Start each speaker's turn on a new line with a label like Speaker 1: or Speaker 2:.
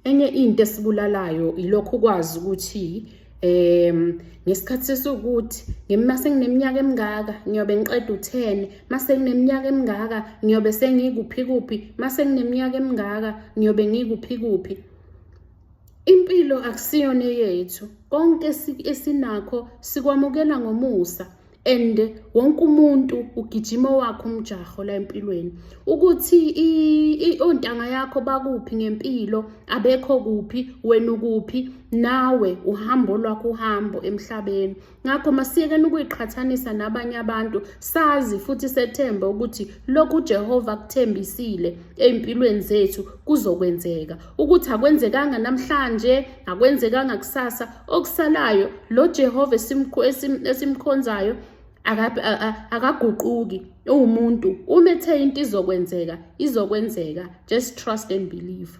Speaker 1: Enye into esibulalayo ilokhu ukwazi ukuthi ngesikhathi sesukuthi mase ngineminyaka emingaka ngiyobe ngiqeda u-10, mase ngineminyaka emingaka ngiyobe sengikuphi kuphi, mase ngineminyaka emingaka ngiyobe ngikuphi kuphi. Impilo akusiyona eyethu. Konke esinakho sikwamukela ngomusa and wonke umuntu ugijima owakhe umjaho la empilweni. Ukuthi ontanga yakho bakuphi ngempilo, abekho kuphi, wena ukuphi, nawe uhambo lwakho uhambo emhlabeni. Ngakho masiyekeni ukuyiqhathanisa nabanye abantu, sazi futhi sethembe ukuthi lokhu uJehova akuthembisile ey'mpilweni zethu kuzokwenzeka. Ukuthi akwenzekanga namhlanje, akwenzekanga kusasa, okusalayo lo Jehova esimkhonzayo akaguquki, uwumuntu. Uma ethe into izokwenzeka, izokwenzeka. Just trust and believe.